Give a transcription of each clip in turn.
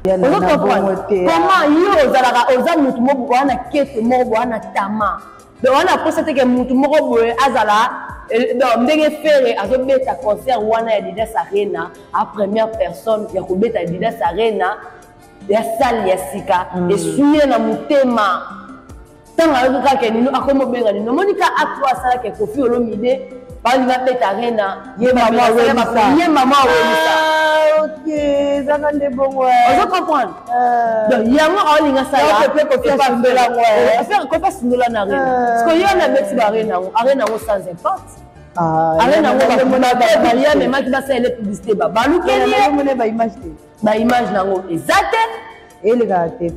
Ozo comprendre comment yo ozalaka, oza mutu moko wana keto moko boye, wana tama, donc wana posa te ke mutu moko boye azala. Donc ndenge Ferre azobeta concert wana ya Adidas Arena, a première personne ya kobeta Adidas Arena ya salle ya sika, esuye na motema ntango ayoki kaka Nino akomi obenga Nino. Omoni ka acte oyo asalaka Koffi Olomide, balinga beta Arena. Ye mama awelisa. Ye mama awelisa. Ezaka nde bongo. Ozo comprendre? Donc yango aolinga sala Koffi asundola na Arena, parce que ye na beti ba Arena yango, Arena yango sans impact. Arena yango balia memaki, basalele publicité, babalukeli ye. Baimage te. Baimage nango eza te. Elekaka te.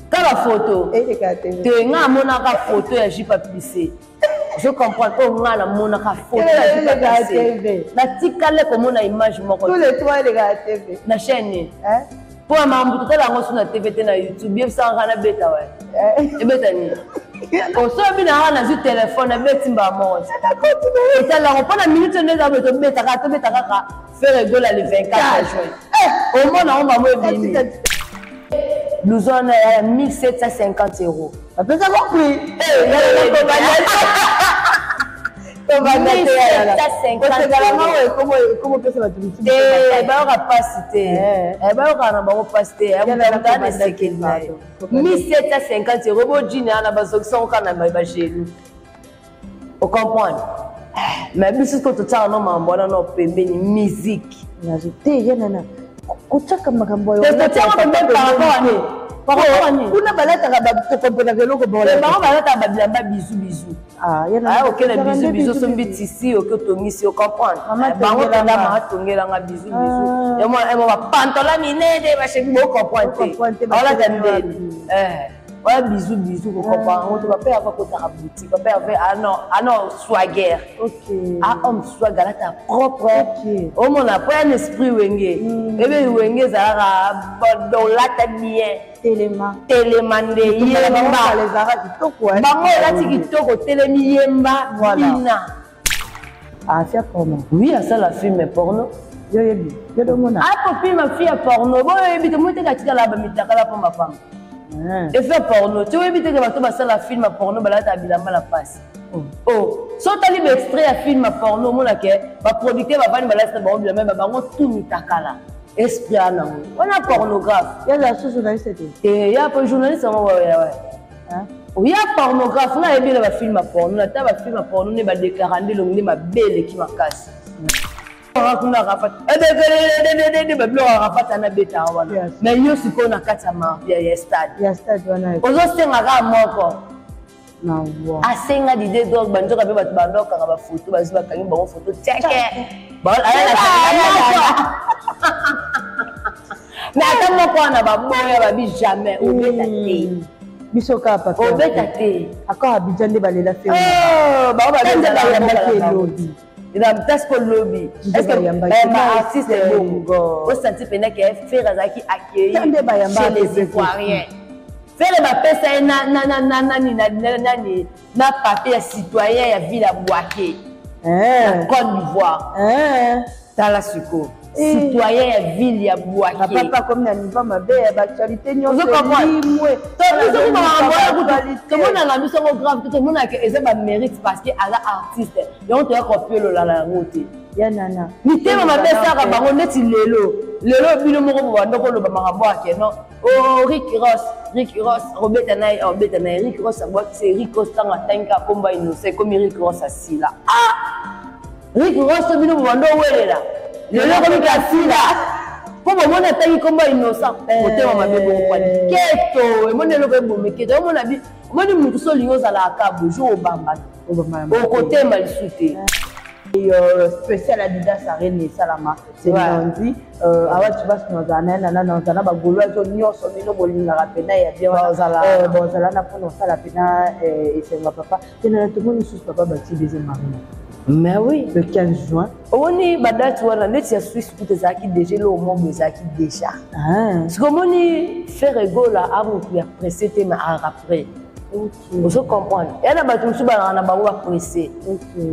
Kaka photo. Elekaka te. Te, nga amonaka photo ya jupe plissé, je comprends oyo nga namonaka photo ya jupe plissé, natikale komona image moko. Tous les trois elekaka TV. Na chaîne mpo ya makambo totala yango so na TV te, na YouTube. Yebisaka nga nabeta wa ebeta nini? Osobi na nga, nazwi telefone, nabeti mbaa moko, etala yango mpo na minute nde eza boye. Tobetaka, tobeta kaka Ferre Gola le 24 juin, omona yango bango ebimi. Blouson wana ya 1750 euros. Bapesa compris. Te, bayoka mpasi te, bayokaka na bango mpasi te. Mutana esekeli na ye 1750 euros, bojini wana bazokisa kaka na bagelu, ocomprendre? Mais biso sikoyo totiaka no mambo wana no pembeni, musique. Te, ya nana, kotiaka makambo. Totiaka pembeni par rapport à nini? Par rapport à nini? Kuna balataka, tokomponaka eloko. Bango balataka babilamba bizu bizu, oke na bizu bizu, osombi tisi, oke otongisi, ocomprendre? Bango mpenza atongelanga bizu bizu, yamo bapantola minene, bashebi, bocomprendre te, aolata ndeni oya bizu bizu, kocomprendre yango te. Papa Herve akotaka boutique, papa Herve ano swagger, a homme swag, alata propre. Omona po ya na esprit Wenge, ebe Wenge ezalaka olata bien. Telema. Telema nde yemba, bango olati kitoko, telemi, yemba, bina. Afia porno. Oui, asala film porno. Yo yebi, yo domona. Akofilma fi ya porno, boyo oyebi te, moi teka tikala bamitakala pamba pamba efe porno te. Oyebi teke bato basala film ya porno balataka bilamba na pasi. Oh, so otali baextrait ya film ya porno, omonake baproducteur bavandi, balati na bango bilamba, bango tu mitakala, esprit wana nango wana pornographe. Yaza susu journaliste te. Te, ya po journaliste yango waya oya pornographe. Nga ayebi na bafilm ya porno, nata bafilm ya porno nde badeklara nde elongi nde mabe eleki makasi kuna. Rafat babiloko ya Rafat ana betaka wana, mais yo sikoyo na kati ya stade ozosenga kaka moko, asenga Didier Drogba, nzoka mpe bato bandokanga bafoto, bazwi, bakangi bango foto tiake. Mais ata moko wana baboya, babi jamais obeta te. Biso kaka papa. Obeta te. Aka Abidjan nde balela fe. Bango bayambaki elobi. Place ko lobi artiste bongo osanti mpena ke Ferre azalaki accueilli chez les Ivoiriens. Ferre bapesa ye nani nani na papier ya citoyen ya ville ya Bouaké na Côte d'Ivoire. Tala sikoyo, citoyen ya ville ya Bouaké. Papa komi na niveau mabe ya baactualité nyonso. Tomonaka biso yango grave te, tomonaka eza bamérite parce que aza artiste, yango toya kopiololala yango te. Ya nana. Mitema mabe esalaka bango neti lelo lelo bino moko bobanda koloba makambo ake non, oh, Rick Ross, Rick Ross obeta na ye, obeta na ye. Rick Ross abwakisi Rick Ross ntango atangi kaka komba Innocent, ekomi Rick Ross asila. Ah, Rick Ross, bino bobanda owelela, lelo ekomi kasila mpo bomoni atangi komba Innocent. Motema mabe bongokwani keto, emoni eloko ebomi keto. Omona omoni mutu so olingi ozalaka bojour obambana, okotema lisu te. Spécial Adidas Arena esalama, c'est lundi awa. Tu vas nazala na ye nana, nazala na bagaulois oyo nyonso bino bolingaka mpena ya bien, bozala na mpona osala mpena esengo. Papa tena, tomoni lisusu papa bati deuxième arena. Mais oui. Le 15 juin. Omoni badate wana neti ya Suisse kuta ezalaki déjà, eloko moko ezalaki déjà. Sikoyo omoni Ferre Gola amotu ya pressé te, mais après ozo comprendre, ya na bato mosusu balaka na bango bapresse,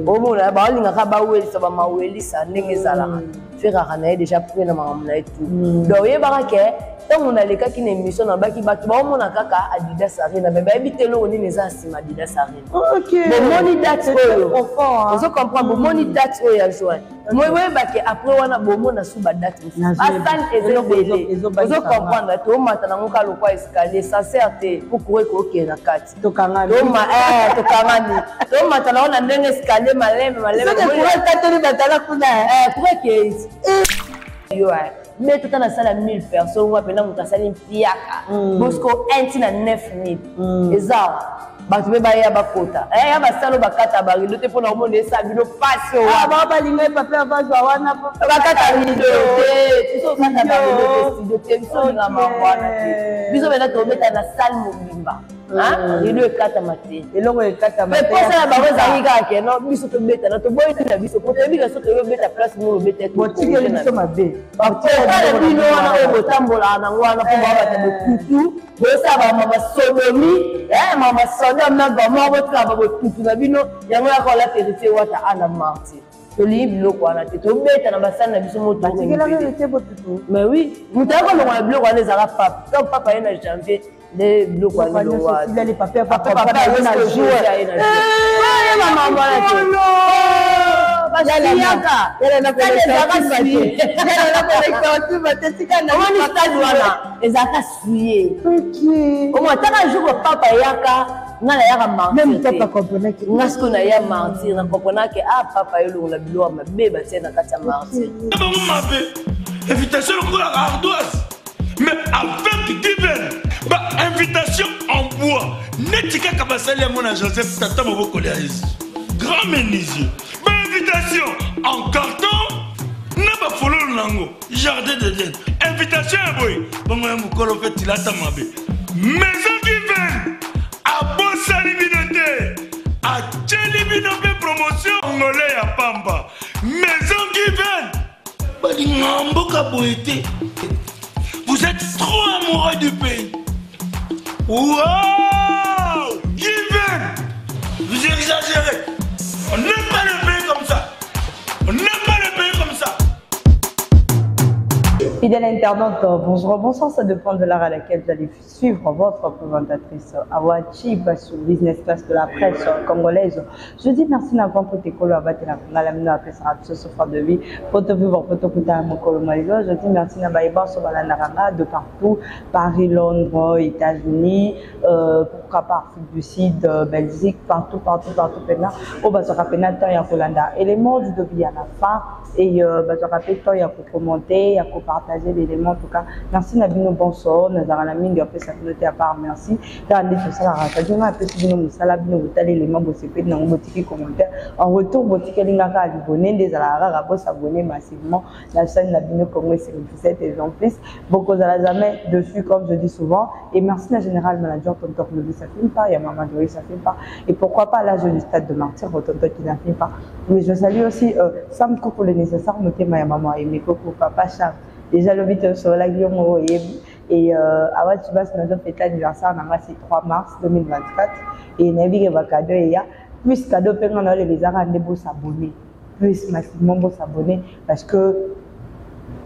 omona baolingaka bawelisa, bamawelisa ndenge ezalaka. Ferre aka na ye déjà prêt na makambo na ye tout, donc oyebaka ke Ntango nalekaki na émission, nabaki bato baomona kaka Adidas Arena, mais bayebi te eloko nini eza nsima Adidas Arena. Bomoni date oyo, ozo comprendre? Bomoni date oyo ya juin, moyebake après wana bomona su badate mosusu, basale eza ebele, ozo comprendre? Tomata nango kaka lokwa escalier sincère te po courant ekokende na kati. Tokangami. Tokangami, tomata nango na ndenge escalier maleme maleme. Etateli batala kuna. Courant ekei yo me tota nasala 1000 personnes wa mpena moto asali mpiaka bosco 1 ntina 9000 eza bato mpe baya bakota ya basalo bakata barideau te mpona omona esa bino pasi. Bao balingai pape bazwa wana. Bakata rideau te, biso okata barideau te, studio te, biso olinga mambo wana te. Biso mpena tobeta na salle mobimba, rideau ekatama te. Eloko ekatama. Mpe posa na bango ezalaki kaka ke no biso tobeta na toboyi na biso po toyebi ka so toyobeta place moko obeta. Botikeli biso mabe. Bakokala bino wana oyo botambolaka nango wana mpo babata bokutu, bosala bamama basodomi, mama basodome na Gomore, botikala babotutu na bino yango yaka olata Héritier Wata ana Martyr. Tolingi biloko wana te, tobeta na basali na biso. Moto mais oui, moto ayaka kolongola biloko wana ezalaka pape. Ntango pape aye na janvier nde biloko wana elongwa. Papa aye na mama wana te, basiyaka omoni stade wana ezalaka suye. Omo ataka jour papa eyaka, nga nayaka martyr, nga sikoyo naya martyr, na comprenake a papa elongola biloko ya mabe batie na kati ya martyr. Bango mabe, invitation lokola ardoise, mais avec Given, bainvitation en bois neti kaka basali yango na Joseph tata mobokoli ya Yesu, grand menuisier, bainvitation en carton na bafololo nango jardin d'Eden, invitation ya boye bongo ya mokolo mpe tilata mabe. Maison Given abosani bino te, atieli bino mpe promotion ngole ya pamba. Maison Given balinga mboka boye te. Vous êtes trop amoureux du pays. Wow, Given, vous exagérez. On n'aime pas le pays comme ça, on n'aime pas le pays comme ça. Fidèle internaute, bonjour, bonsoir, ça dépend de l'heure à laquelle vous allez suivre votre présentatrice Awachi sur Business Class de la presse congolaise. Je dis merci d'avoir pour tes colos à battre la la mino après ça sous forme de vie pour te vivre pour te écouter à mon Je dis merci na baïba sur la de partout, Paris, Londres, États-Unis, pourquoi pas Afrique du Sud, Belgique, partout, partout, partout, pena. Oh, bah, ça rappelle temps ya kolanda. Élément du début à la fin et bah, ça rappelle temps ya commenter, ya partager l'élément en tout cas. Merci na bino bonsoir, na na mingi apesa bino te à part merci. Kaka nde tosalaka kadi nga apesi bino mosala, bino botala élément, bosepeli nango, botiki commentaire en retour, botikeli nga kaka libone nde ezalaka kaka bosabonner massivement na chaîne na bino Congo 57 et en plus bokozala jamais dessus, comme je dis souvent. Et merci na général manager tonton Lobi Safimpa ya maman Doris Safimpa et pourquoi pas l'âge du stade de Martyr, tonton Kina Fimpa. Mais je salue aussi Sam Koko le nécessaire, motema ya maman et Koko, papa Charles, déjà lobi tosololaki, yo moko oyebi. Et awa tibasi nazofete anniversaire na nga, c'est 3 mars 2024 et nayebi ke bacadeau eya plus cadeau mpe nga naolela ezaka nde bosabonner plus massivement, bosabonner parce que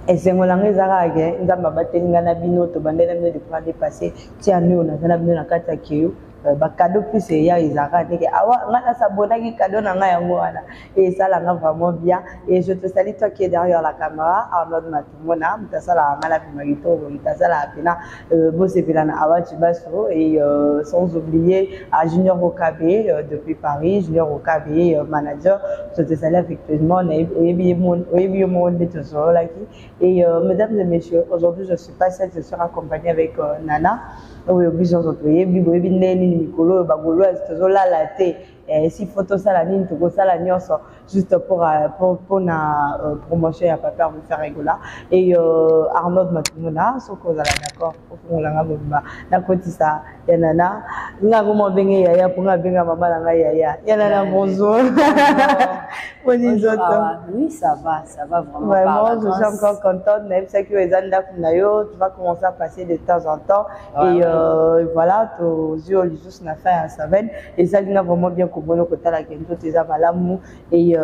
esengo na ngai eza kaka ke Nzambe abateli ngai na bino. Tobandeli na bino depuis année passé ti année oyo, naza na bino na kati ya keyo. Bacadeau plus eya ezalaka ndenge awa ngai nasabonaki, cadeau na ngai yango wana esalanga vraiment bien. Et je te salue, toi qui est derrière la caméra, Arnold Matumona, moto asalaka ngai napima kitoko, moto asalaka mpena bosepela na Awa Cibaso. Et sans oublier à Junior Okabe depuis Paris, Junior Okabe manager, je te salue affectueusement, oyebi yo moko nde tosololaki. Et mesdames et messieurs, aujourd'hui je suis pas seule, je suis accompagnée avec Nana oyo biso nyonso toyebi. Boyebi nde nini mikolo oyo bagauloise tozolala te. Si faut tosala nini, tokosala nyonso juste pour mpona promotion ya papa Ferre Gola. Et Arnaud Matumona, soki ozala d'accord, ofungolanga mobimba nakotisa ya Nana. Nga koma obenge yaya mpo nga abenga mama na ngai yaya. Ya Nana, bonjour, boni nzoto? Oui, ça va, ça va vraiment. Vraiment, je suis encore contente. Nayebisaki oyo eza ndako na yo, tu vas commencer à passer de temps en temps et voilà, tozwi oyo lisusu na fin ya semaine, esalinga vraiment bien komona kotalaka nzoto eza malamu et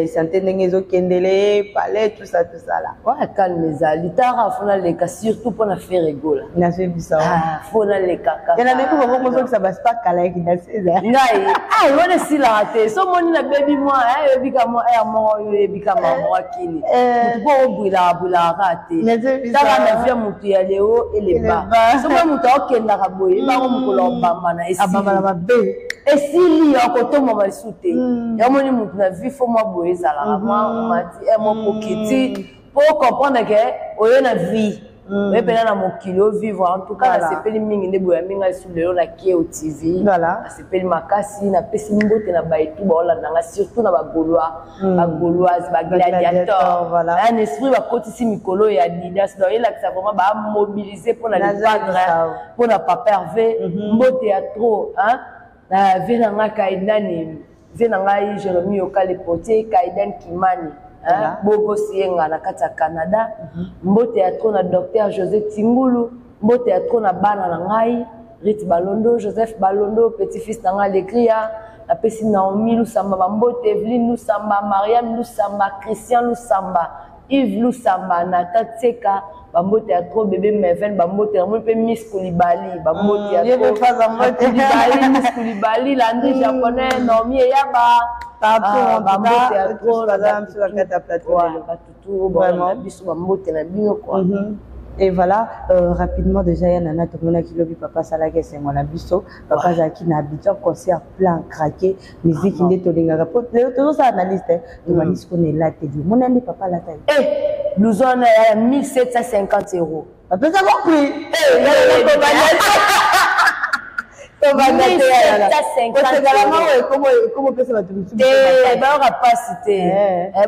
Santé ndenge ezokendele palais, tout ça, tout ça là. Ouais, calme ezali. Tara, fo naleka surtout mpona Ferre Gola. Nazoyebisa. Fo naleka. Kaka na ndenge bango mozokisa baspa kala yaki na seza. Ngai wana esilaka te. So moni nabebi mwa oyebika mwa aire moko oyo oyebika mama wakini motu mpo obwilaka bwilaka kaka te. Tala na vie motu ya leo eleba. Soki motu aokendaka boye, bango mokolo akobambana. Abambana mabe. Esili, akotombama lisusu te. Yamoni motu na vie, fo mwa boye ezalaka, mwa mati, mwa kokiti, po comprendre ke oye na vie, oye mpena na mokili, ovivre. En tout cas, nasepeli mingi nde boyambi ngai lisusu lelo na Keo TV. Nasepeli makasi, napesi mbote na baetu baolanda nga, surtout na Bagaulois, Bagauloise, Bagladiator. Un esprit bakotisi mikolo ya Adidas, donc elakisa vraiment bamobilize mpona le padre, mpona papa Hervé. Mbote ya trop na vie na ngai Kaidani, vie na ngai Jérémi Okale Potier, Kaidan Kimani, Bogosi Yenga na kati ya Canada. Mbote ya trop na docteur José Tingulu. Mbote ya trop na bana na ngai Rit Balondo, Joseph Balondo, petit fils na ngai Alegria. Napesi Naomi Lusamba bambote, Eveline Lusamba, Mariam Lusamba, Christian Lusamba, Yves Lusamba, Nata Tseka, bambote ya trop. Bébé Meven, bambote. Namoni mpe Miss Kulibali, bambote ya trop. Kulibali, Miss Kulibali, Landry Japonais, Naomi Eyaba, bambote ya trop. Batutu na biso, bambote na bino quoi. Et voilà, rapidement déjà, ya Nana, tomonaki lobi papa asalaki esengo na biso. Papa azalaki na Abidjan, concert plein craqué, musique nde tolingaka. Po lelo tozosala na liste, tobandi sikoyo na elateli. Omona nde papa alata ye. Blouson wana ya 1750 euros. Bapesa compris. Tobanda te. Ekoma opesa bato mosusu. Te, bayoka mpasi te,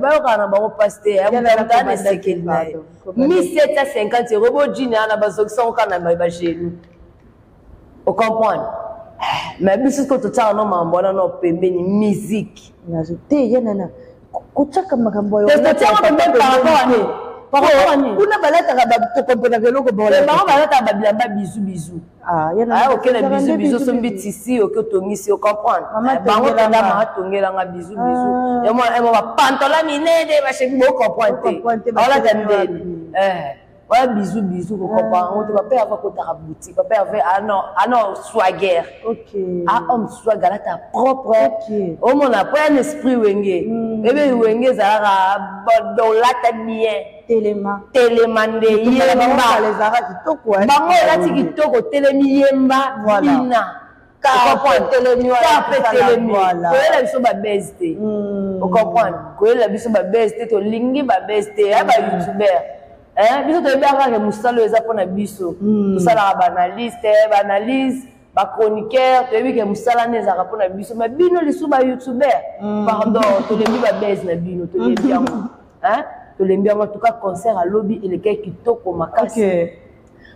bayokaka na bango mpasi te. Mutana esekeli na ye 1750 euros, bojini wana bazongisango kaka na bagenoux, ocomprendre? Mais biso sikoyo totiaka no makambo wana no pembeni, musique. Te, ya Nana, kotiaka makambo. Totiaka pembeni par rapport à nini? Par rapport à nini? Kuna balataka, tokomponaka eloko. Bango balataka babilamba bizu bizu. Oke na bizu bizu, osombi tisi, oke otongisi, ocomprendre? Bango mpenza maatongelanga bizu bizu yamo, bapantola minene, bashebi, bocomprendre te, aolata ndeni waya bizu bizu, kocomprendre yango te. Papa ava kotaka boutique, papa ave ano swagger, a homme swag, alata propre. Omona po ya na esprit Wenge, ebe Wenge ezalaka olata bien. Telema. Telema nde yemba. Bango olati kitoko, telemi, yemba, bina telemi. Mpe telemi, koyela biso babese te, ocomprendre? Koyela biso babese te, tolingi babese te ya bayoutubeur. Biso toyebi kaka mosala oyo eza mpona biso. Tosalaka baanalyste, baanalyse, bachroniqueur, toyebi ke mosala nde ezalaka mpona biso. Ma bino lisusu bayoutubeur, pardon, tolembi babese na bino, tolembi yango, tolembi yango. En tout cas, concert alobi elekaki kitoko makasi.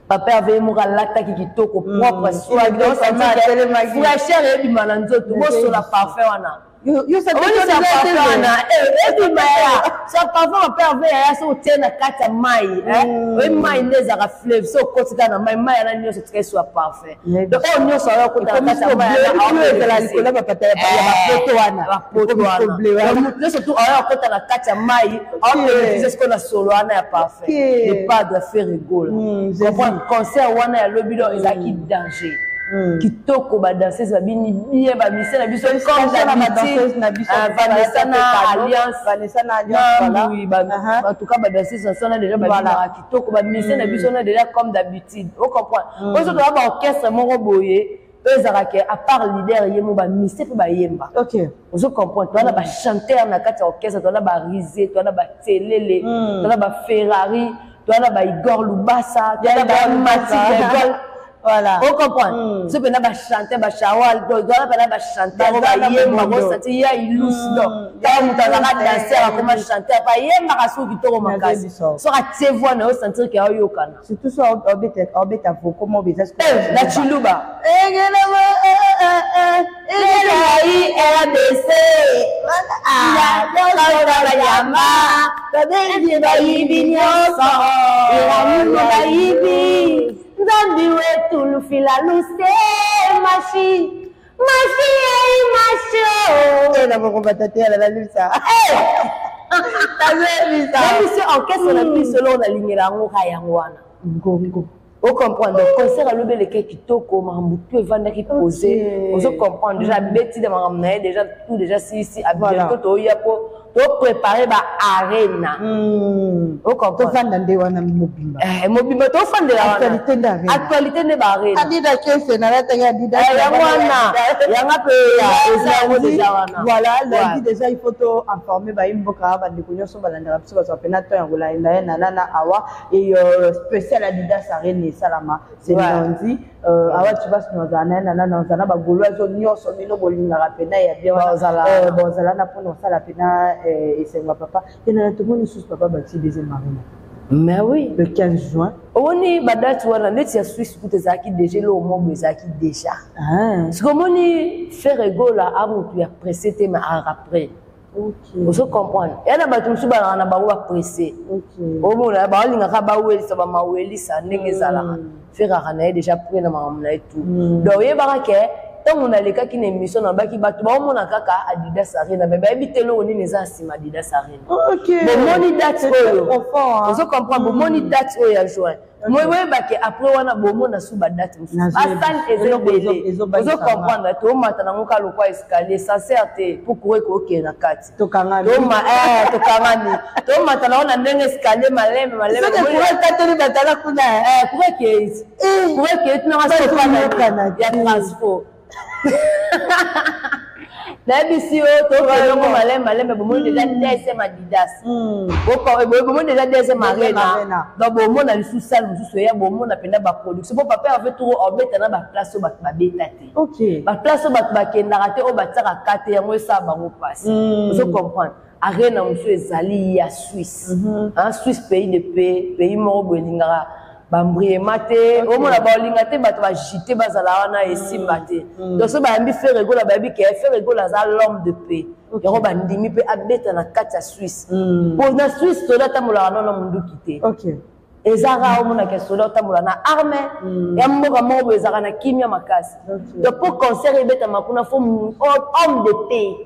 Papa Hervé moko alataki kitoko, propre, swag, fraîcheur eyebima na nzoto. Bosola parfum wana, wana ebima ya so parfum. Papa Hervé yaya, so otie na kati ya mai, oyebi mai nde ezalaka fleuve, so okoti kaka na mai, mai yana nyonso tika esuwa parfum. Donc oyo nyonso ayo okota na kati ya mai, bapoto wana, motu nyonso tu ayo akota na kati ya mai, aopelekise sikoyo na solo wana ya parfum. Le padre Ferre Gola, concert wana ya lobi donc ezalaki danger, kitoko, badanseuse babini bien, bamise na biso comme d'habitude, Vanessa na Alliance, en tout cas badanseuse na biso na déjà babinaka kitoko, bamise na biso na déjà comme d'habitude, ocomprendre? Oyo so toza baorchestre moko boye oyo ezalaka ke à part leader ye mo, bamise mpe bayemba, ozo comprendre? Toza na bachanteur na kati ya orchestre, toza na barise, toza na batelele, toza na baferrari, toza na baigor Lubasa, toza na bamatigol. Ocomprendre? So mpena bachanteur, bashawal, toza mpena bachanteur oyo bayemba, bosati ya ilus. Donc ntango moto azalaka danser, akoma chanteur, bayembaka soki kitoko makasi, soki atie voix na yo, sentir ke aoyokana. Surtout so aobeta voco mo beza. Na Chiluba elai RDC, banyama babengi, bayibi nyonso, elamuno bayibi, Nzambi wetu lufila luse mashi. Ma fille macho. Na bokobata te ala nalibisa. Nazolibisa. Na biso orchestre na biso eloko nalingela yango ka yango wana. Ngongo. Ocomprendre, donc concert alobi eleki kitoko, makambo tout evandaki posé. Ozo comprendre déjà, abeti na makambo na ye déjà tout déjà sisi. Bientôt toya po toprépare ba arena. Ocomprendre. Tovanda nde wana mobimba. Mobimba tofandela wana. Actualité nde arena. Actualité nde ba arena. Adida kese nalataki Adida. Yango wana, yanga mpe eza yango déjà wana. Voilà, lundi déjà il faut to informer bayimboka, bandeko nyonso balandaka biso, bazwa mpena temps ya kolanda ye nana na awa et spécial Adidas Arena esalama, c'est lundi. Awa tubasi nazala na ye nana, nazala na bagaulois nyonso, bino bolingaka mpena ya bien wana, bozala na mpona kosala mpena esengo ya papa ye nana. Tomoni lisusu papa bati deuxième arena. Mais oui. Le 15 juin. Omoni badate wana neti ya Suisse kuta ezalaki déjà, eloko moko ezalaki déjà. Sikoyo omoni Ferre Gola amutu ya pressé te, mais après ozo comprendre, ya na bato mosusu balaka na bango bapressé, omona baolingaka bawelisa bamawelisa ndenge ezalaka. Ferre na ye déjà prêt na makambo na ye tout. Donc oyebaka ke ntango nalekaki na émission, nabaki bato baomona kaka Adidas Arena, mais bayebi te eloko nini eza nsima Adidas Arena. Bomoni date oyo, ozo comprendre, bomoni date oyo ya juin, boyebake après wana bomona su badate mosusu, basale eza ebele. Ozo comprendre, tomata nango ka lokwa escalier sincère te po courant ekokende na kati. Tokangami. Tokangami, tomata nango na ndenge escalier malembe malembe. Ekateli batala kuna. Courant ekei, courant ekei, tunanga sopana ya transport nayebisi yo, tokende yango malembe malembe. Bomoni déjà deuxième Adidas, bomoni déjà deuxième arena, donc bomona lisusu salle mosusu eya, bomona mpenza baproduction po papa ave toko obeta na baplace oyo bato babeta te, baplace oyo bato bakendaka te, oyo batiaka ka te, yango esala bango mpasi. Ozo comprendre, arena mosusu ezali ya Suisse, Suisse pays de paix, pays moko boye elingaka bambriema te, omona baolinga te bato bajite bazala wana, esimba te. Donc so bayambi Ferre Gola, bayebi ke Ferre Gola aza l'homme de paix, yango bandimi mpe abeta na kati ya Suisse, po na Suisse soda atambolaka nano munduki te. Eza rare omonaka soda otambola na arme ya mboka moko boye, ezalaka na kimia makasi. Donc po concert ebetama kuna, faut homme de paix.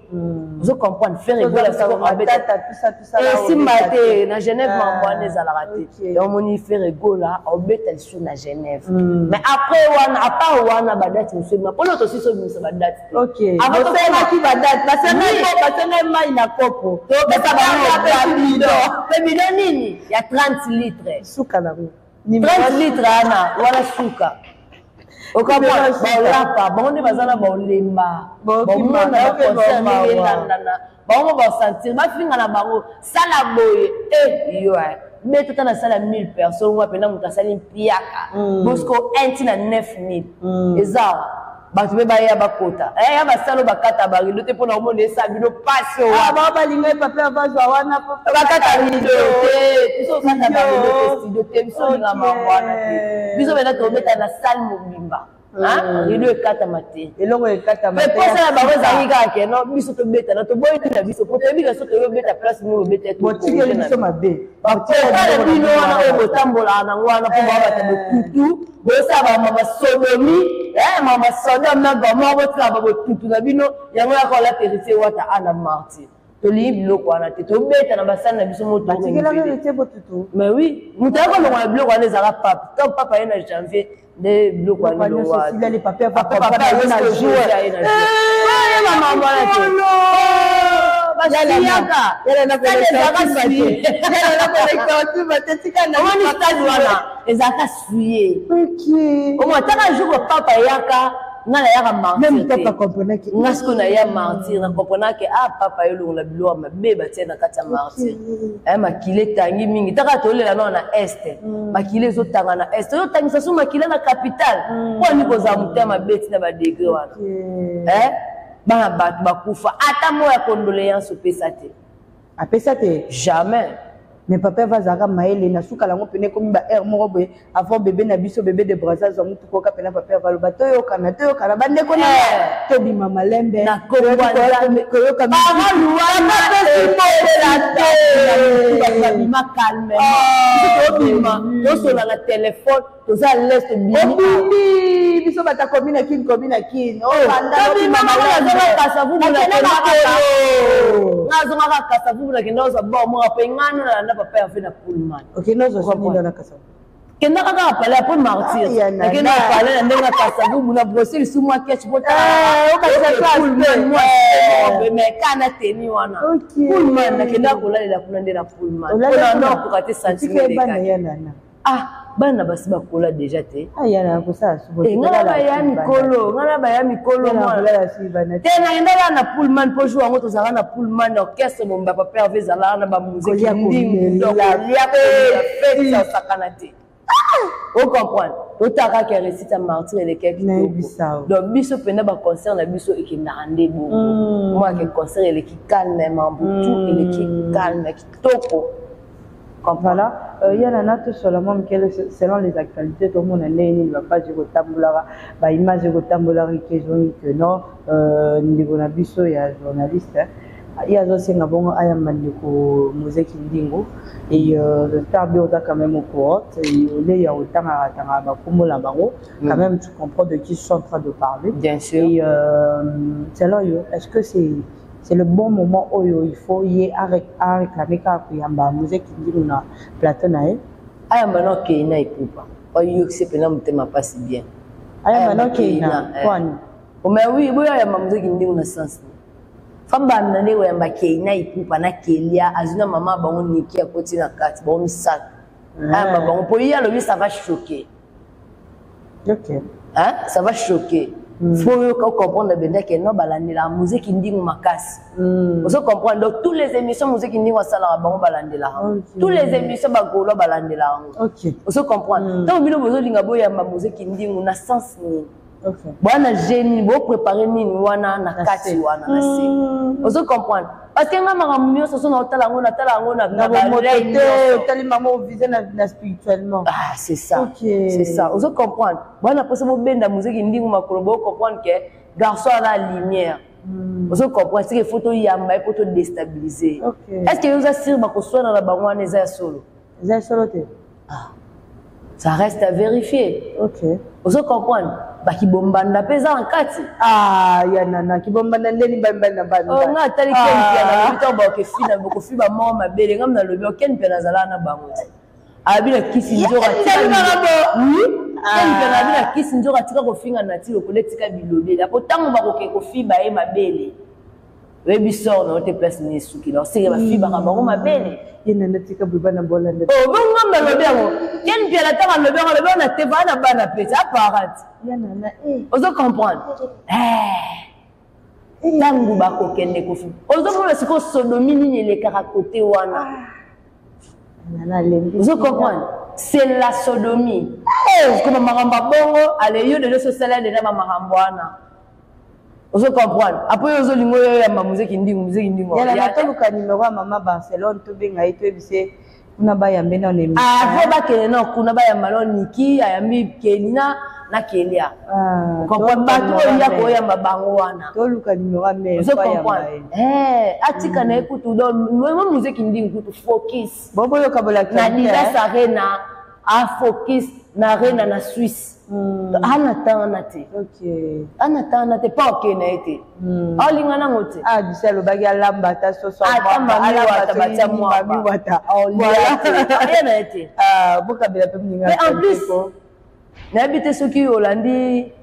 Ozo comprendre, Ferre Gola esimba te na Genève, mambo wana ezalaka te. Yango omoni Ferre Gola obeta lisusu na Genève. Mais après wana, à part wana, badate mosusu ebima mpona tosisi obimisa badate te. Basengaki badate, basengai mai na kopo. Topesa bango bidon, mpe bidon nini ya 30 litre. Suka nango. 30 litre wana wana suka. Okamona baolapa bango nde baza na baolemba, bamona baconcert ndenge elandana bango, basentir bafinga na bango, sala boye e yo beta ta na sala 1000 personnes wa mpena moto asali mpiaka bosco 1 ntina 9000 eza bato mpe baya bakota ya basala oyo bakata barideau te mpona omona esa bino pasi. Bao balingai papa bazwa wana. Bakata rideau te, biso okata barideau te, studio te, biso olinga mambo wana te. Biso mpena tobeta na salle mobimba, rideau ekatama te. Eloko ekatama. Mais mposa na bango ezalaki kaka ke no biso tobeta na toboyi na biso po toyebi ka so toyobeta place moko obeta. Botikeli biso mabe. Bakotala bino wana oyo botambolaka nango wana mpo babata botutu, bosala bama basodomi, mama basodome na Gomore, botikala babotutu na bino. Yango yaka olata Héritier Wata ana martyr, tolingi biloko wana te, tobeta na basali na biso. Motobatikelaka botutu. Mais oui, moto ayaka kolongola biloko wana ezalaka pape. Ntango pape aye na janvier nde biloko wana elongwa. Papa mambo wana te, basiyaka omoni stade wana ezalaka suye, omo ataka jour papa eyaka, nga nayaka martyr te, nga sikoyo naya martyr, na comprenaka ah papa elongola biloko mabe batie na kati ya martyr. Makila etangi mingi, taka tolela nao na Est, makila ezotanga na Est, ozotangisa so makila na capitale mpo ani kozala motema mabe ntina badegré wana. Bana bato bakufa, ata mot ya condoléance opesa te. Apesa te. Jamais. Mais papa eva azalaka mayele na suka yango pene ekomi ba aire moko boye avant bébé na biso, bébé de Braza azwa mutuka oka pena papa eva aloba: "Toyokana, toyokana bandeko na, tobima malembe." Na koyoka parole wana. Bato babima. Abima calmement. Biso tobima, tosola na telefone, toza à l'aise, tobimi. Obimi biso bata komi na Kini, komi na Kini. Tobima bango, nazonga Kasavubu, nazongaka Kasavubu, nakenda kozwa bor moko mpe ngano nalanda papa Herve na Pullman. Okende ozwa nini na Kasavubu? Kendaka kaka palais po martyr, nakenda palais na ndenge ya Kasavubu, na brosse lisu mwa ketch mais ka na teni wana Pullman, nakendaka kolalela kuna nde na Pullman mpona nakoka te sentiment. Ah, bana basi bakola déjà te. Nga na baya mikolo, nga na baya mikolo te. Nakendaka na Pullman mpo jour yango tozalaka na Pullman, orchestre bomba papa Herve ezalaka na bamuziki ndingu, donc lia fête osakana te, ocomprendre. Otaka ke réussite ya martyr elekaki kitoko, donc biso mpena baconcert na biso ekendaka nde bongo. Mwa ke concert eleki calme, mambo tout eleki calme, kitoko. Voilà, yana na tosola mwa mikele selon les actualités. Tomona ndenge nini bapage ekotambolaka, baimage ekotambolaka, ekezongi ke non, ndeko na biso ya journaliste ye azosenga bongo ayamba ndeko Mozeki Ndingo. Et j'espère bien oza quand même au courant ole ya otangaka tangaka bakombo na bango. Quand même tu comprends de qui je suis en train de parler. Bien sûr. Et selon yo, est-ce que c'est le bon moment oyo il faut ye aréclamer kaka koyamba Mozeki Ndingo na plateau na ye? Ayamba na okei na epupa oyokisi mpena motema mpasi bien. Ayamba na okei na kwani? Mais oui, boyo ayamba Mozeki Ndingo na sens fabanda nde koyamba Keina Ipupa na Kelia, azwi na mama bango Niki, akoti na kati bango misato, ayamba bango mpo ye alobi ça va choquer. Hein? Ça va choquer. Faut yoka comprendre benda ke no balandelaka Muzeki Ndingo makasi. Ozo comprendre? Donc toutes les émissions Muzeki Ndingo asalaka, bango balandelaka. Toutes les émissions bagaulois balandelaka yango. Ozo comprendre? Ntango bino bozolinga boyamba Muzeki Ndingo na sens nini? Bwana geni boprépare nini wana na kati wana na se? Ozo comprendre? Parce que nga makambo nyonso so naotala yango, natala yango na mama ovise na spirituellement. Ah, c'est ça. C'est ça, ozo comprendre? Bwana mposa bobenda Muzeki Ndingo makolo, bocomprendre ke garçon aza lumière. Ozo comprendre? Sike faut toyamba ye mpo todéstabiliser. Est ce que yo oza sûr bakoswana na bango wana eza ya solo? Eza ya solo te. Ah, ça reste à vérifier. Ozo comprendre? Bakibombanda mpe eza na kati. Ah, ya nana, kibombanda ndeni bambali na bana? Oh, nga atali Ken mpe nalobi ntango bakofi na bokofi bamoko mabele, nga nalobi oken mpe nazalaka na bango te. Abi na kisi nzoka ken mpe nabi na kisi nzoka atika kofinga na ti lokola etika bilobela, po ntango bakoke kofiba ye mabele, oyebi sor na yo te place nini esuki na oseke bafibaka bango mabele. Ye nana, tika boye, bana bolanda. Bongo nalobi yango, Ken Mpiana ntango alobi yango, alobi yango na te bana, bana pete aparate. Ya nana. Ozo comprendre? Ntango bakokende kofi, ozomona sikoyo sodomie nini elekaka kote wana. Ozo comprendre? C'est la sodomie. Koma makambo ya bongo ale yo deja osala deja bamakambo wana, ozo comprendre? Après yo ozolinga oyo oyamba Muzeki Ndingu, Muzeki Ndingu. Yala, toluka numero ya mama Barcelone, tobenga ye, toyebise kuna bayambe na émission. Faut bakende na kuna, bayamba no Niki, ayambi Kelina na Kelia. Comprendre? Bato oyo ya koyamba bango wana. Toluka numero ya mare. Ozo comprendre? Atika na ye kutu, donc Muzeki Ndingu kutu focus. Boboyoka. Na Adidas Arena, afocus na Arena na Suisse. Ana tanga te, ana tanga te, pa okende na ye te, aolinga nango te. Bisi alobaki alamba ata soso. Ata mami wata batia mwamba alia na ye te. Bokabela mpe moninga. Mais en plus nayebi te soki olandi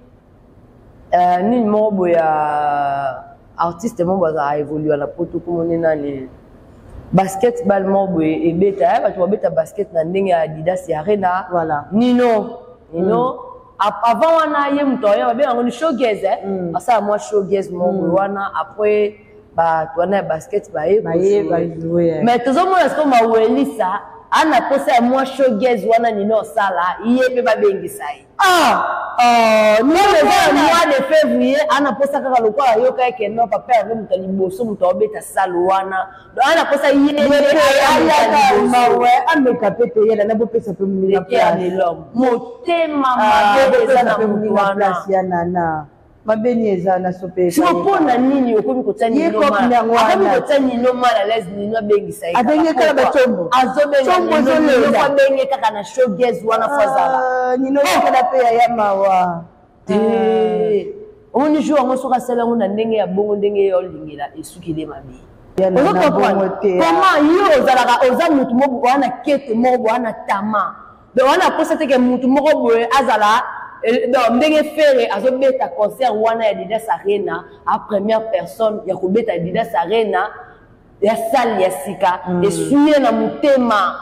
nini moko boye ya artiste moko bazala évolue na poto, komoni nani, basketball moko boye ebeta, bato babeta basket na ndenge ya Adidas ya Arena. Nino Nino, avant wana ye moto oyo babenga yango ni showcase, asala mwa showcase moko boye wana, après bato wana ya basket baye. Mais tozomona sikoyo Mawelisa ana posa ya mwa showcase wana Nino osala, ye mpe babengisa ye. Nino eza na mois de février, ana posa kaka lokola ayoka eke no papa Herve moto ya liboso moto aobeta sale wana, donc ana posa ye. Ameka mpe te, yela na bopesa mpe moninga. Motema mabe eza na motu wana. Ya nana. Mabe nini eza na sope? Siko mpo na nini okomi kotia Nino mal, akomi kotia Nino mal à l'aise? Nino abengisa ye. Abenge kaka bacombo. Azobenga Nino, abenge kaka na showgaz wana, fo azala. Nino kaka mpe yaya mawa. Te, omoni jour yango, soki asali yango na ndenge ya bongo, ndenge ye olingela, esukile mabe. Ozo comprendre comment yo ozalaka, oza mutu moko boye wana keto, moko boye wana tama. Donc wana aposa teke mutu moko boye azala. Donc ndenge Ferre azobeta concert wana ya Adidas Arena, a première personne ya kobeta Adidas Arena ya salle ya sika, esui ye na motema.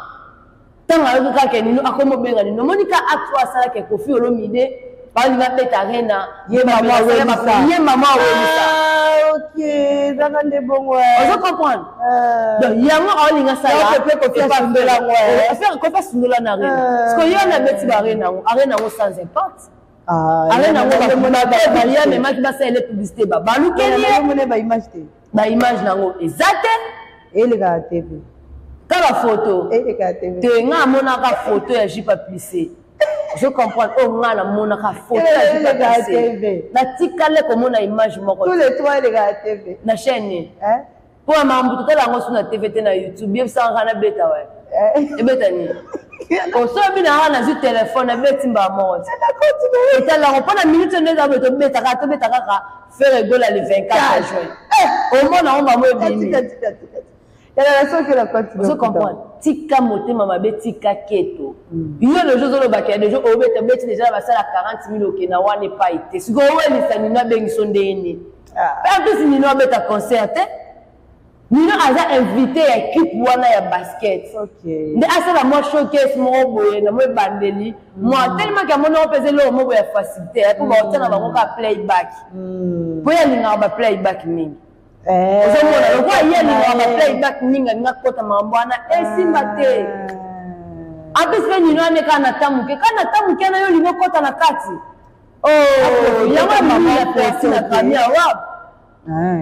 Ntango ayoki kaka Nino akomi obenga Nino, omoni ka acte oyo asalaka Koffi Olomide, balinga beta Arena. Ye mama awelisa. Ye mama awelisa. Ok, ezaka nde bongo. Ozo comprendre? Donc yango aolinga sala. Kofi asundola na Arena, parce que ye na beti ba Arena yango, Arena yango sans impact. Arena yango balia amemaki, basalele publicité, babalukeli ye. Baimage te. Baimage nango eza te. Elekaka te. Kaka photo. Elekaka te. Te, nga amonaka photo ya jupe à plissé. Je comprends oyo nga namonaka photo ya jupe à plissé, natikale komona image moko. Tous les trois elekaka TV. Na chaîne mpo ya makambo totala yango so na TV te, na YouTube. Yebisaka nabeta wa ebeta nini? Osobi na nga, nazwi telefone, nabeti mbala moko te, etala yango mpo na minute nde eza boye. Tobeta kaka, tobeta kaka Ferre Gola le 24 juin, omona yango bango ebimi. Ozo comprendre? Tika motema mabe, tika keto. Yo deja ozolobaka ya deja obeta, obeti deja na basala 40 000, okenda wana epai te. Sikoyo owelisa Nino abengiso ndenge nini? En plus Nino abeta concert te, Nino aza invité ya équipe wana ya basket nde asala mwa showcase moko boye na mwa ebandeli mwa tellement ke amoni yango mpenza eloko moko ya facilité, mpo baotia na bango kaka playback, mpo ye alingaka ba playback mingi. Ozomona lokola ye alingaka ba playback mingi, alinga kota makambo wana, esimba te. En plus mpe Nino ane kaka na tamuke, kaka na tamuke na yo olingi okota na kati yango amemi na persi na Grammy Award.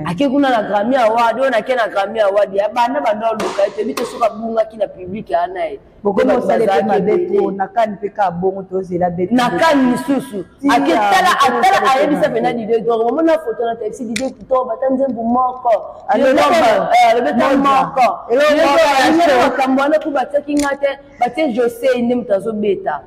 Ake kuna na Grammy Award oyo, nake na Grammy Award ya banda banda oluka ye, toyebi te soki abungaki na public ya na ye. Bokomosala mpe mabe po na kani mpe kaka bongo tozela. Na kani lisusu ake tala, atala, ayebisa mpena Dide. Donc omona foto na tayebisi Dide kuto bata nzembo moko, alobeta moko makambo wana, po batiaki nga te, batie Josei nde moto azobeta.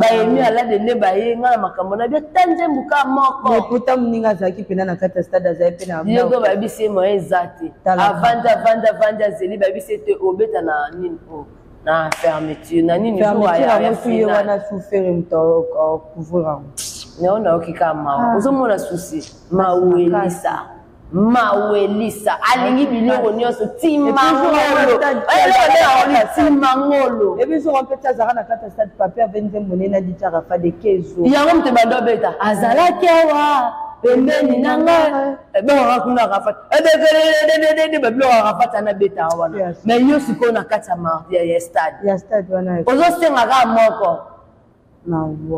Bayemi alade nde baye nga na makambo na bio ta nzembo ka moko. Pourtant moninga azalaki mpena na kati ya stade, azali mpe na yego. Bayebisi ye moyen eza te. Avandi, avandi, avandi, azeli. Bayebisi ye te, obeta na nini o na fermeture na nini. Ye wana sufere moto acouvrir yango. Yango nayoki kaka mawa. Ozomona susi mawelisa, mawelisa alingi biloko nyonso timangolo, timangolo. Ebiso mpe ti azalaka na kati ya stade, pape ave nzembo nene aditiaka fade kezo. Yango moto ebanda obeta, azalaki awa pembeni na ngai, ebengaka kuna Arafat, edekelelelelede, babiloko Arafat ana betaka wana. Mais yo sikoyo na kati ya mardi ya stade, ya stade wana, ozosenga kaka moko.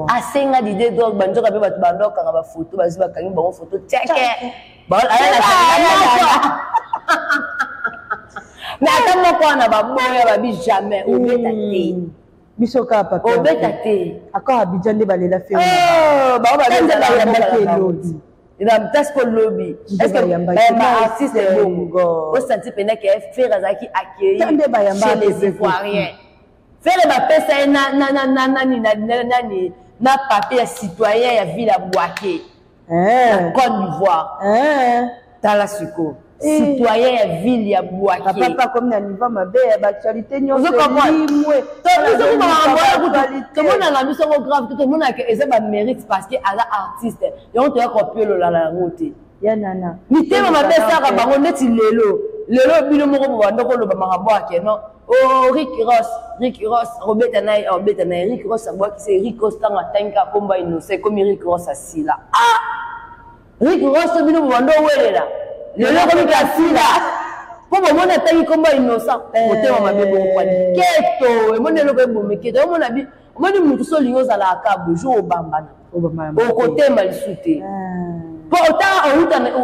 Asenga Dide Drogba, banzoka mpe bato banda okanga bafoto, bazwi, bakangi bango foto tiake mais ata moko wana baboya, babi jamais obeta te. Biso kaka pape. Obeta te. Akor Abidjan nde balela fe. Bango bayambaki elobi. Parce que lobi artiste bongo osanti mpena ke Ferre azalaki accueilli chez les Ivoiriens. Ferre bapesa ye nani nani na papier ya citoyen ya ville ya Bouaké na Côte d'Ivoire. Tala sikoyo, citoyen ya ville ya Bouaké. Papa comme na niveau mabe ya baactualité nyonso. Tomonaka biso yango grave te, tomonaka eza bamérite parce que aza artiste. Yango toya kopiololala yango te. Ya nana. Mitema mabe esalaka bango neti lelo, lelo bino moko bobanda koloba makambo ake non, oh, Rick Ross, Rick Ross akobeta na ye, akobeta na ye. Rick Ross abwakisa. Rick Ross ntango atangi kaka kombo ya Innocent, ekomi Rick Ross asila. Ah, Rick Ross, bino bobanda owelela, lelo ekomi kasila mpo bomoni atangi kombo ya Innocent. Motema mabe bongokwani keto, emoni eloko ebomi keto. Omona bi omoni mutu so olingi ozalaka bojour, obambana, okotema lisu te, mpo otanga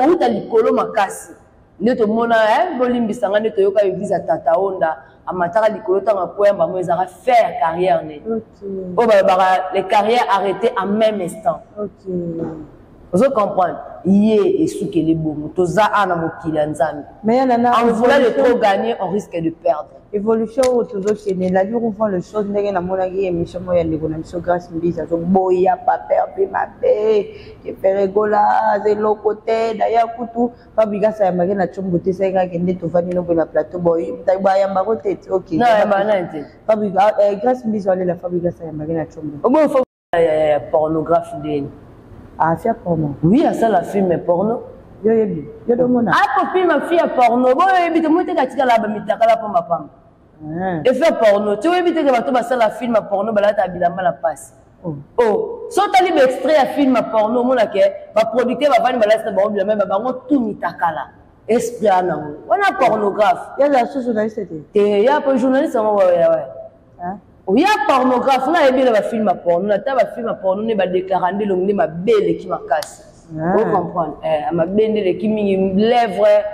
outa likolo makasi. Nde tomona, bolimbisanga, nde toyoka église ya Tata Onda amataka likolo ntango akoyamba yango, ezalaka faire carrière ne oyo balobaka les carrières arrêtées en même instant. Ozo comprendre? Ye esukeli bongo. Toza awa na mokili ya Nzambe. Mais ya nana, En voulant de trop gagner, on risque de perdre. Évolution oyo tozokende, la vie rouvre les choses. Ndenge namonaki émission moko ya ndeko na biso Grâce Mbizi, azoboya paper mpe mabe ke Ferre Gola aza eloko te. D'ailleurs kutu Fabregas ayambaki na Tshombo te, esali kaka nde tovandi no boye na plateau boye bayambako te. Ok, Non, ayambaka nani te? Fabregas, Grâce Mbizi alela Fabregas ayambaki na Tshombo. Oboyo fo ya pornographe ndeni. Ah, fia porno. Oui, asala film porno. Yo yebi, yo domona. Ako film fia porno, boyo yebi te mote katika la ba mitakala pamba pamba. E faire porno, tu yebi te ke bato basala film porno balata bilamba na pasi. Oh. Oh, so tali ba extrait ya film porno omona ke ba producteur bavandi balati na bango bilamba ba bango tout mitakala. Esprit ana ngo. Wana pornographe. Ya la sous journaliste te. Te ya po journaliste ngo ya wa. Hein? Oya pornographe na yebi na ba film ya porno, na ta ba film ya porno ne ba déclara nde longi nde mabe eleki makasi. Ah. O comprendre? Eh, mabe nde eleki mingi lèvre.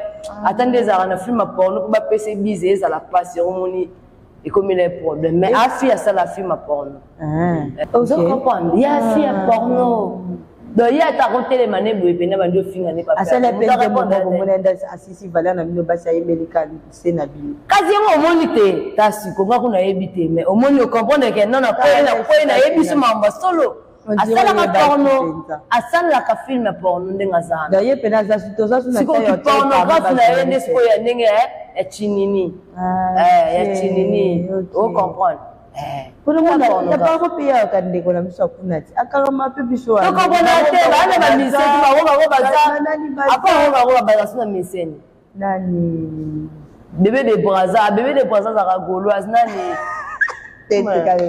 Ata nde ezalaka na film ya porno po bapesa bize ezala pasi yango omoni ekomi na problème. Mais afi asala film ya porno. Ah. Ozo comprendre? Ya afi ya porno. Donc ye ata akotelema ne boye pena bandi ofinga ne papa. Asala pe nde moko bomona nde asisi valeur na bino basi ayembeli ka se na bino. Kasi yango omoni te ta siko nga kuna yebi te mais omoni o comprendre que non na koyi na koyi na yebi so makambo ya solo. Asalaka porno, asalaka film ya porno ndenge aza wana. Donc ye pena aza toza su na sikoyo ki pornographe na ye nde sikoyo ya ndenge ya chinini. Ah, Ya chinini. O comprendre? Apako mpe yaka ndeko na biso akuna ti akangama mpe biso tokokona te bana bamiseni bango bango baza apo bango bango baza so na miseni nani bébé de Brazza, bébé de Brazza azalaka gauloise nani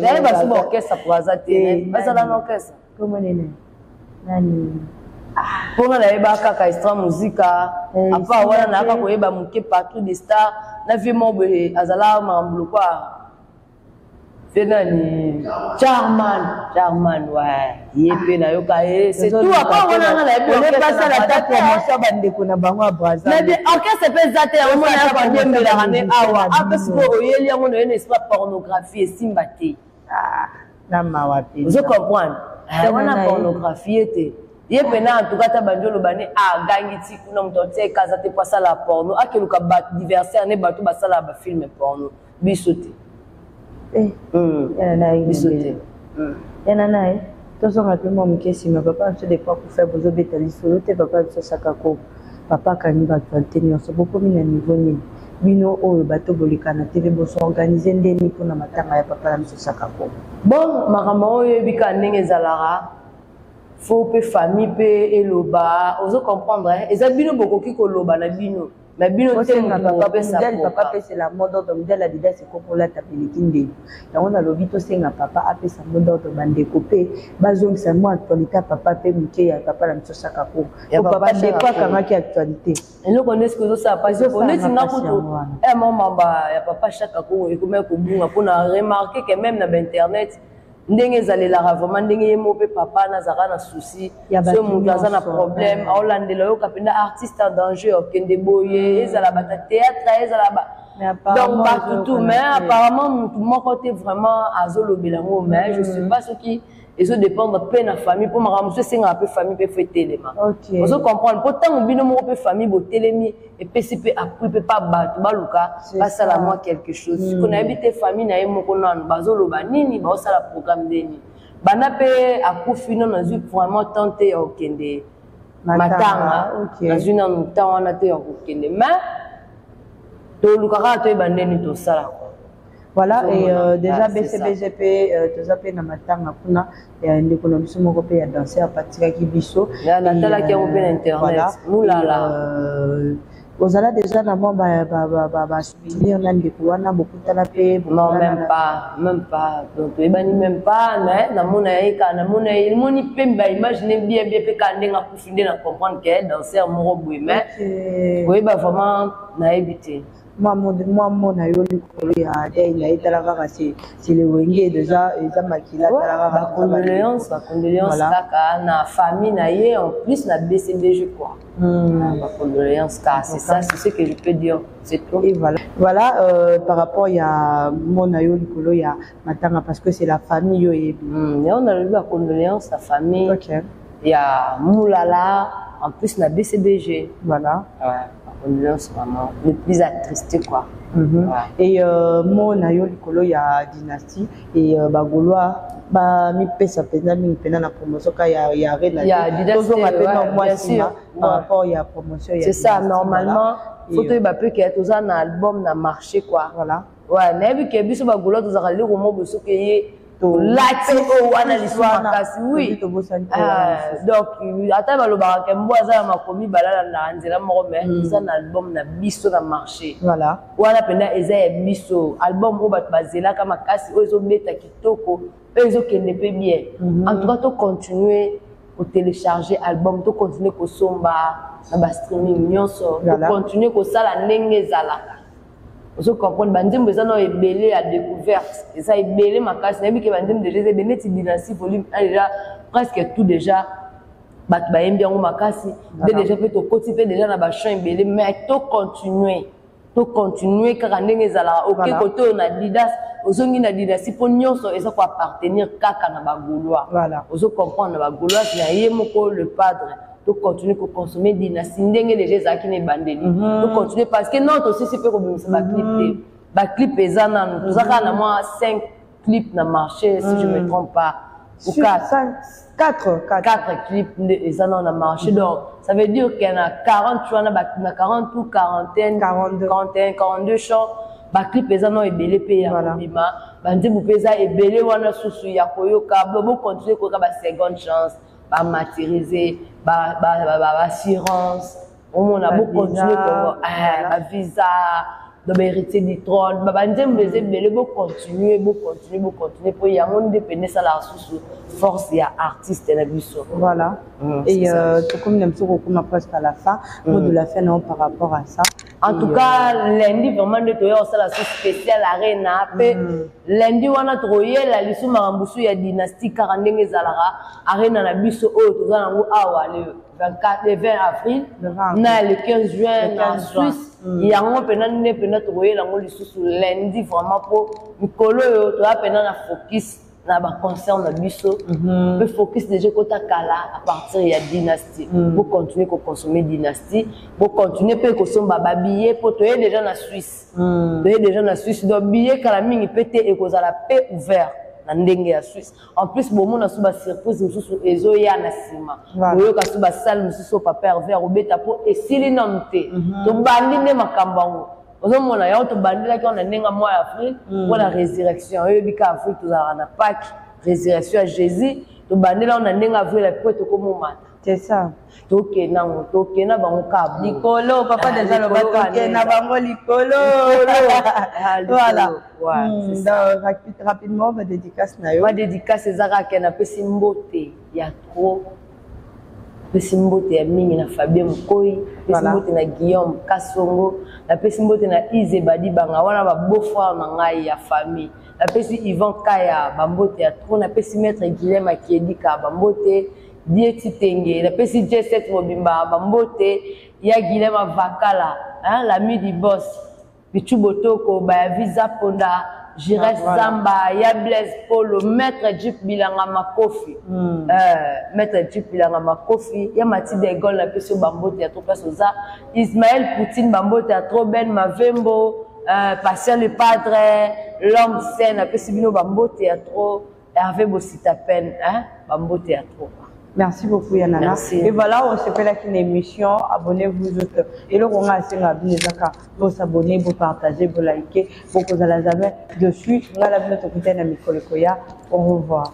naye baso ba orchestre Brazza te bazala na orchestre nani mpo nga nayeba kaka Extra Musica apa wana nayaka koyeba moke partout de star na vie moko boye azala makambo lokwa Fe nani Charman, Charman ouais. Ye pe nayoka ye. C'est tout après wana nga nayebi orchestre. Basala ta promotion bandeko na bango ya Brazza. Mais bi orchestre pe za te yango mona ya kodiembelaka ne awa. Ape sikoyo oyeli yango na ye na esprit pornographie esimba te. Ah, na mawa pe. Ozo comprendre? Wana pornographie te. Ye pena en tout cas ta bandi oloba ne agangi ti kuna moto atia ekaza te po asala porno akeluka ba diversaire ne bato basala ba film porno. Biso te. Eh, Biso te. Yana na ye tozonga mpe mwa moke nsima. Papa biso depuis akufa bozobeta lisolo te. Papa biso asaka ko papa akangi baactualité nyonso. Bokomi na niveau nini bino oyo bato boleka na TV? Bosorganize ndeni mpona matanga ya papa na biso Saka Kongo? Bon, makambo oyo oyebi kaka ndenge ezalaka, fo mpe famille mpe eloba. Ozo comprendre? Eza bino bokoki koloba na bino. Mais bino te Osenga moto papa bokopesa modèle papa programme. Apesela mot d'ordre modèle Adidas ekokolata peleki ndelo yango nalobi tosenga papa apesa mot d'ordre bandeko mpe bazongisa mwa actualité ya papa mpe moke ya papa na biso Shaka Kongo. Ya Po papa papa Shaka depuis Kongo. akangaki actualité Eloko nde soki ozosala mpasi po Ezosala neti nga mpasi kutu yango wana. mwa mamba ya papa Shaka Kongo ekomaki kobunga mpona remarke que même na bainternet ndenge ezalelaka vraiment ndenge ye moko mpe papa nazalaka na souci Ya bato so moto aza na nyonso, problème aolandela oyoka mpenza artiste en danger okende boye ezala bato ya théâtre ezala ba Mais apparemment, donc bato tout ezokana mais te. apparemment motu moko te vraiment azolobela yango mais je sais pas soki ezodépendre mpe na famille mpo makambo mosusu esengaka mpe famille mpe fo etelema. Ozo comprendre? Mpo ntango bino moko mpe famille botelemi epesi mpe appui mpe pa bato baluka C'est basala ça. mwa quelque chose. Siko nayebi te famille na ye moko nano bazoloba nini, baosala programme ndeni banda mpe akufi. Nano nazwi vraiment temps te ya kokende Matanga, matanga. Nazwi nano temps wana te ya kokende mais toluka kaka toyeba ndeni tosala quoi. Voilà, et Ozomona. Déjà Ah, c'est ça. BCBG mpe toza mpe na matanga kuna ya ndeko na biso moko mpe ya danser apatikaki biso. Ya, natalaki Et, yango mpe na internet. Voilà. Mulala. Et, ozala déjà na mwa basouvenir na ndeko wana bokutana mpe? Non, même pas, même pas. Donc toyebani même pas, mais namona ye kaka, namona ye, moni mpe baimage ne bien bien mpe kaka ndenge akufi nde na comprendre ke danser moko boye, mais koyeba vraiment nayebi te. Mwa mo na yo likolo ya dei na ye, tala kaka c'est le Wenge déjà, eza makila, tala kaka. Bacondoléance, bacondoléance kaka na famille na ye, en plus na BCBG quoi. Ah, bacondoléance kaka, c'est ça, c'est ce que je peux dire, c'est tout. Et voilà, voilà par rapport ya mo na yo likolo ya matanga parce que c'est la famille yo oyebi. Yango nalobi bacondoléance na famille. Ya Moulala, en plus na BCBG. Voilà. Ouais, ba condoléances vraiment le plus attristé quoi. Ouais. Et mot na yo likolo ya dynastie et ba Gaulois ba mipesa mpenza mingi mpenza na promotion ka ya arena. Ya dynastie, tozonga mpe na ouais, mwa bien nsima sûr. par Ouais. rapport ya promotion ya C'est ça, dynastie, normalement, voilà. faut Et, toyeba mpe ke toza na album na marché quoi. Voilà. Ouais, nayebi ke biso bagaulois tozalaka eloko moko boye soki eye tolati oyo wana lisusu makasi, oui. Tobosani oyo wana Ah, lisusu. donc ata balobaka ke mbwa aza na makomi balalandaka nzela moko, mais eza na album na biso na marché. Voilà. Wana mpenza eza ya biso, album oyo bato bazelaka makasi, oyo ezobeta kitoko, oyo ezokende mpe bien. En tout cas, tocontinue kotélécharger album, tocontinue kosomba na bastreaming nyonso, tocontinue kosala ndenge ezalaka. Ozo comprendre, banzembo eza nao ebele ya découverte, eza ebele makasi. Nayebi ke banzembo déjà eza ebele, neti Dynastie volume 1, déjà presque tout déjà bato bayembi yango makasi nde déjà mpe tokoti mpe déjà na bachamp ebele, mais tocontinue kaka ndenge ezalaka. Oke kote oyo na Adidas, ozongi na dynastie, mpo nyonso eza koappartenir kaka na bagaulois. Ozo comprendre, na bagaulois na ye moko le padre. Tocontinue koconsommer dynastie ndenge déjà ezalaki na ebandeli. Tocontinue parce que non, tosisi mpe kobimisa baclip te, baclip eza nanu, toza kaka na mwa 5 clip na marché, si je me trompe pas, ou 4. 4. 4 clips nde eza nano na marché. Donc ça veut dire que na 40 wana, na 40 ou 41, 42. 41, 42 chants, baclip eza nano ebele mpe ya kobima, banzembo mpe eza ebele wana susu ya koyoka. Bocontinue koyoka ba seconde chance, bamaterize, baassurance, omona, bocontinue bavisa, donc bahéritier du trône, banzembo eza ebele. Bocontinue, bocontinue, bocontinue, mpo yango nde pene esalaka susu force ya artiste na biso. Voilà. Et tokomi na biso kokoma presque à la fin. Mot de la fin non par rapport à ça. En tout cas, lundi vraiment nde toya kosala so spécial arena mpe. Lundi wana tokoyela lisu makambo su ya dynastie kaka ndenge ezalaka. Arena na biso oyo toza nango awa le 24, le 20 avril na le 15 juin na Suisse, yango mpena nde mpena tokoyela yango lisusu lundi vraiment, mpo mikolo oyo toya mpena na focus na baconcert na biso mpe focus déjà ekota kala à partir ya dynastie. Bocontinue koconsommer dynastie, bocontinue mpe kosomba babillet, mpo toye déjà na Suisse, toye déjà na Suisse. Donc billet kala mingi mpe te ekozala mpe ouvert na ndenge ya Suisse. En plus, bomona so basurprise mosusu ezoya na nsima, boyoka so basale mosusu oyo papa Herve akobeta, mpo esili nanu te, tobandi nde makambo yango. Ozomona yango, tobandelaki wana ndenge mwa ya avril mpona résurrection. Oyebi ka avril tozalaka na Pâques, résurrection ya Jésus. Tobandela wana ndenge avril, après tokomomata. C'est ça. Tokenda ngo, tokenda bango ka likolo. Papa déjà loba tokenda bango likolo. Voilà. Donc rapidement, ba dédicace na yo. Ba dédicace eza kaka napesi mbote ya trop, napesi mbote ya mingi na Fabien Mokoi, napesi mbote na Guillaume Kasongo, napesi mbote na Ise Badibanga, wana babeau-frère na ngai ya famille, napesi Ivan Kaya bambote ya trop, napesi maître Guilhem Akiedika bambote, Dieti Tenge, napesi J7 mobimba bambote, ya Guilhem Avakala, l'ami du boss Bichu Botoko, Bayavi Zaponda, Jires Zamba, ya Blaise Polo, maître Jip Bilanga Makofi, maître Jip Bilanga Makofi, ya Mathilde Egol, napesi yo bambote ya trop place oza, Ismaël Poutine bambote ya trop, Ben Mavembo, Patient le Padre, l'homme saint, napesi bino bambote ya trop, Hervé Bosita Pen, hein, bambote ya trop. Merci beaucoup, Yanana. Merci. Et voilà, on s'appelle une émission. Abonnez-vous juste. Et là, on a assez vous s'abonner, vous partager, vous liker. Vous allez jamais dessus. On a la Au revoir.